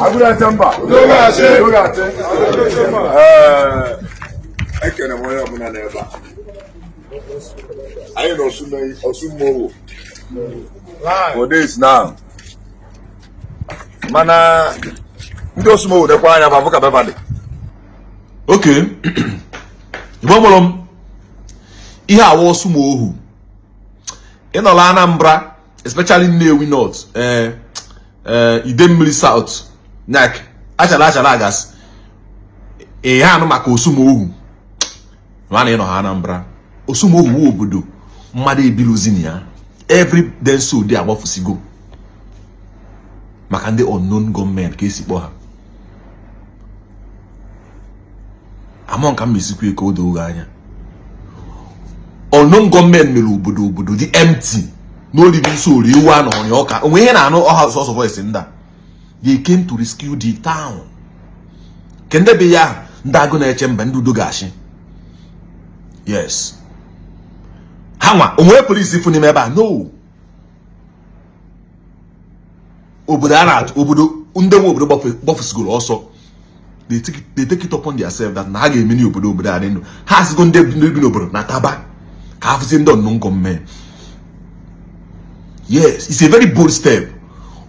Agụna mba. Udo. Ee, ekene m onye ọbụla n'ebe a. Anyị nọ Orsumoghu for days now. Mana ndị Orsumoghu dekwa anya ma ka be fa dị. Okay, Igbo mụrụ m, ihe awa Orsumoghu ị nọla Anambra, especially Nnewi North, ee ee, Idemmili South, nyak achara achara agasị ihe anụ maka Orsumoghu. Mana ị nọ ha Anambra, Orsumoghu wu obodo mmadụ ebiluzin ya. Every denso dị agbafusigo maka ndị unknown gunmen ka esi kpọ ha. Among ka m esikwa ka o doo anya, unknown gunmen mere obodo obodo dị empty, no living soul. Ewu anọ ọnya ọka onwe ihe na-anụ ọha sọsọ voice ndị a. They came to rescue the town. Ke ndị be ya, ndị agụ na-eche mba, ndị udo ga-achị. Yes, ha nwa onwe polisi fụ n'ime ebe a. No obodo a na-atụ obodo ndị nwe obodo gbafusigoro ọsọ. They take it upon themselves that na ha ga-emeni obodo obodo a dị ndụ. Ha asịgo ndị bi n'obodo na taba ka ha fụzie ndị unknown gunmen. Yes, it's a very bold step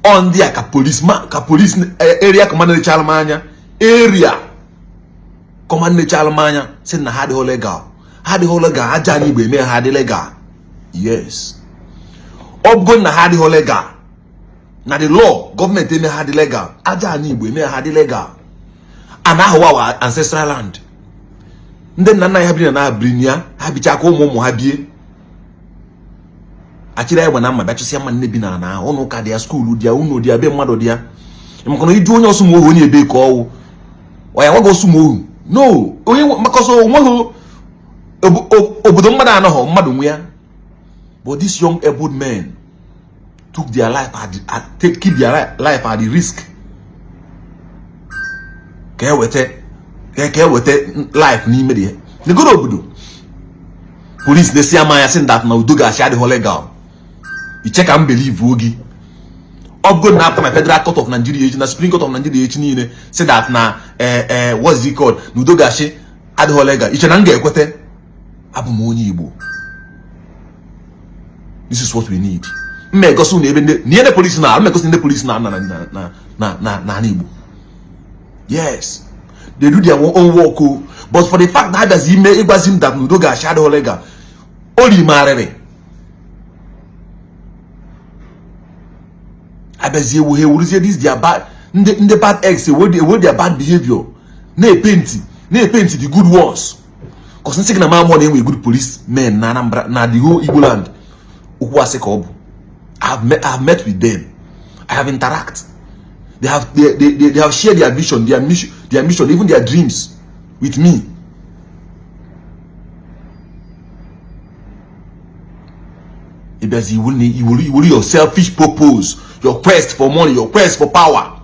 on ndị a ka police ma ka police area command nechara m anya, area command nechara m anya, sị na ha adịghị legal, ha adịghị legal. Aja anyị Igbo eme ha adị legal. Yes, ọ bụgo na ha adịghị legal na the law, gọọmenti eme ha dị legal. Aja anyị Igbo eme ha dị legal. Ana ahụ wa ancestral land ndị nna nna ya biri na biri ya, ha bicha ka ụmụ ụmụ ha bie. Achịrị egbe na mma bịa chụsịa mma nne bi na ana ahụ. Ụnụ ụka dị ya, school dị ya, ụnụ dị ya, be mmadụ dị ya. Maka na ịjụ onye Orsumoghu onye ebe ka ọwụ, ọ ya nwaghị Orsumoghu no onye maka ọsọ onweghị obodo mmadụ anọghọ mmadụ nwe ya. But these young able men took their life at the, at, take keep their life at the risk ka eweta ka eweta life n'ime dị negoro obodo. Police na-esi ama ya sị that na udo ga-achị adịghị legal. Iche ka m believe ogi ọ bụgo na after my Federal Court of Nigeria echi na Supreme Court of Nigeria echi niile say that na what's it called, na udo ga-achị adịghị legal, iche na m ga-ekwete? Abụ m onye Igbo. This is what we need. Mma egosi unu ebe ndị na ihe ndị polisi na mma egosi ndị polisi na na na na na na na Igbo. Yes, they do their own work o, but for the fact na abịazi ime ịgwazi m that na udo ga-achị adịghị legal, o rimarịrị abịazi ewu ha ewuruzie this their bad ndị ndị bad eggs ewe their bad behavior na-epenti na-epenti the good ones. Cause nsị gị na mamọ na-enwe good police men na Anambra, na the whole Igbo land, okwu asị ka ọ bụ. I have met with them. I have interact. They have shared their vision, their mission, even their dreams with me. Ịbịazi iwuru your selfish purpose, your quest for money, your quest for power,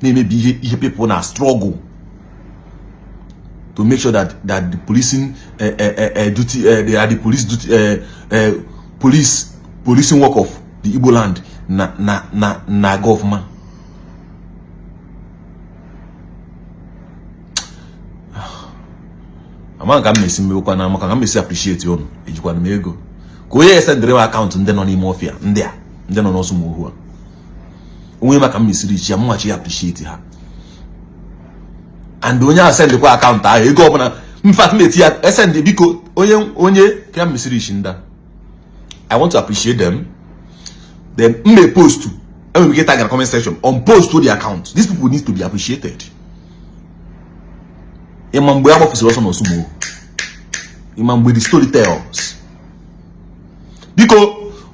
na-emebi ihe ihe people na struggle to make sure that the policing duty, the police duty, policing work of the Igbo land na na na na-aga ọfụma. Ama ka m mesi mmewekwa na maka ka m mesi appreciate unu. Ejikwana m ego ka onye esendịrị m akaụntụ ndị nọ n'ime ọfịa, ndị a ndị nọ n'Orsumoghu a onwe maka m mesiri ichi ya mmachi appreciate ha. And onye ahụ sendịkwa akaụntụ ahụ ego ọbụla mfat m eti ya esendị, biko, onye onye ka m mesiri ichi ndị I want to appreciate them. Then m may post, enwere m ike tag na comment section on post to the account. These people need to be appreciated. Ịma mgbe a gbafusịrị ọsọ n'Orsumoghu, ịma mgbe the story tells. Biko,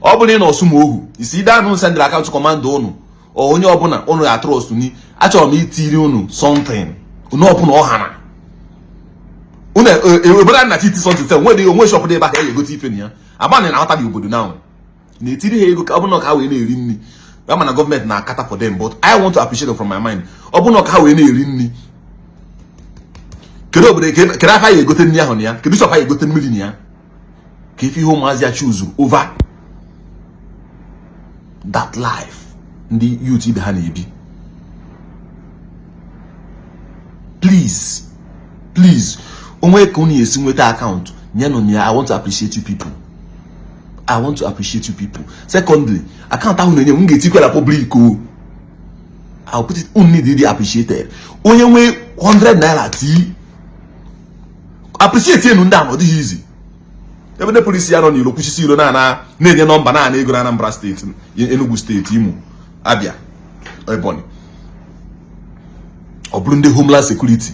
ọ bụrụ na ị nọ Orsumoghu, isi ide anụ sendịrị akaụntụ commander ụnụ, onye ọbụla ụnụ ga-atrust ni, achọrọ m itiri unu something. Unu ọbụla ọha na unu obodo a na iti something sef nwere onwe shop dị ebe a ka e egote ife na ya agbanị na aghọta dị obodo now na-etiri ha ego ka ọ bụrụ na ka ha wee na-eri nri ya. Mana gọọmenti na-akata for them, but I want to appreciate them from my mind. Ọ bụrụ na ka ha wee na-eri nri, kedu obodo, kedu afọ ya egote nri ahụ na ya, kedu shop ha egote mmiri na ya, ka ife ihe ụmụazị ya choose over that life ndị youth ibe ha na-ebi. Please, please, onwe ka unu esi nweta account nyenụ ya. I want to appreciate you people. I want to appreciate you people. Secondly, account ahụ na-enye m, m ga-etikwa na public o. I'll put it. Unu need to appreciated. Onye nwe 100 naira tii appreciate enu ndị ahụ. Ọ dịghị easy ebe ndị polisi ya nọ n'ilo kwuchisi ilo na na-enye nọmba na ego na Anambra Steeti, Enugu Steeti, Imo, Abia, Ebonyi. Ọ bụrụ ndị Homeland Security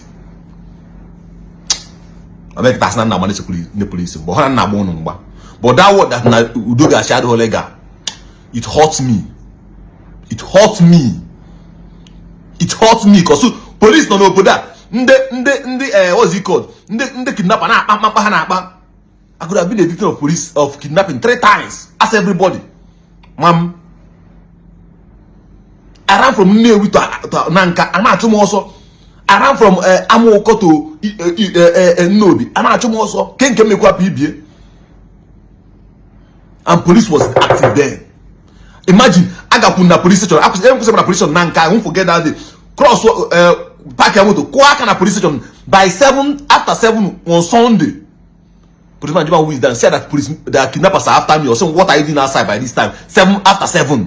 abekịta na nna agba ndị polisi mgbe ọ na nna agba ụnụ mgba. But that word that na Udo Ga-achị adịghị legal, it hurts me, it hurts me, it hurts me, cause police nọ n'obodo a, ndị what's it called, ndị kidnapper na-akpa mkpamkpa ha na-akpa. I could have been a victim of police, of kidnapping, three times. Ask everybody. Mam, I ran from Nnewi to Nanka, a na-achụ m ọsọ. I ran from Amụkọ to Nnobi, a na-achụ m ọsọ. Ke nke mmekwa ibie, and police was active then. Imagine, agakwu na police station, akwụsị na police station na Nka. I won't forget that day. Cross park ya moto, kụọ aka na police station by 7 after 7 on Sunday. Policeman Juma, who is that, said that police, the kidnappers are after me or saying, "What are you doing outside by this time, 7 after 7?"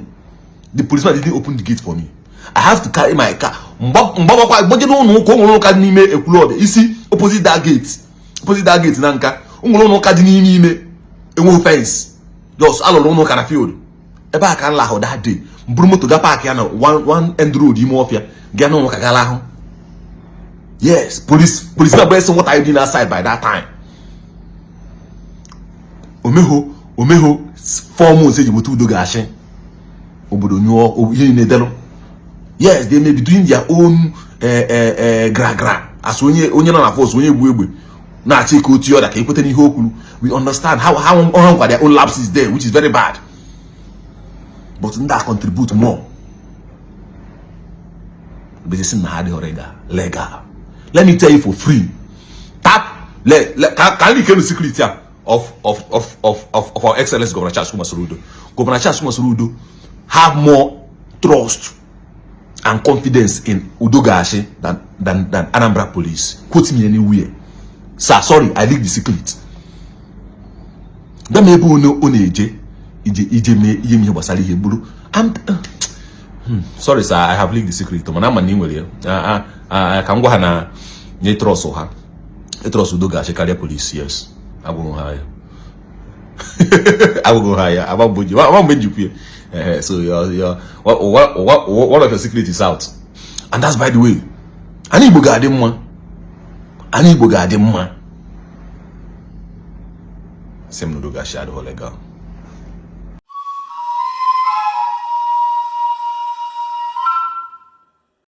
The policeman didn't open the gate for me. I have to carry my car mgbabakwa gbaje n'ụlọ ụka. O nwere ụka dị n'ime Ekwulọbịa isi, opposite that gate, opposite that gate na Nka. O nwere ụlọ ụka dị n'ime ime, enweghị fence, just alụrụ ụlọ ụka na field ebe a ka m lahụ that day. M buru moto ga park ya na one end road ime ọfịa, gaa n'ụlọ ụka ga lahụ. Yes, policeman bụ sị, "What are you doing outside by that time?" Omegho omegho 4 months eji bute Udo Ga-achị obodo nyụọ ihe niile delụ. Yes, they may be doing their own gra gra as onye nọ na force, onye egbu egbe na-achọ ka otu ọda ka ekweta n'ihe o kwuru. We understand how ha nkwa their own lapses there, which is very bad, but ndị a contribute more. But sị na ha adịghị legal legal. Let me tell you for free, tap le le ka anyị kenu secret ya of our excellence Governor Charles Chukwuma Soludo. Governor Charles Chukwuma Soludo have more trust and confidence in Udo Ga-achị than Anambra Police. Quote me anywhere. Sir, sorry, I leak the secret. Dem ebe ọ na-eje ije mee ihe gbasara ihe gburu. Sorry sir, I have leaked the secret. Mana ama na ị nwere ya ka m gwa ha na nye trust ha, trust Udo Ga-achị karịa police. Yes, agwụghị ha ya, agwụghị ha ya. Ama mgbe njikwa ya. So your one of your secret is out, and that's by the way. Anyị Igbo ga-adị mma, anyị Igbo ga-adị mma. Sị m na Udo Ga-achị adịghị legal.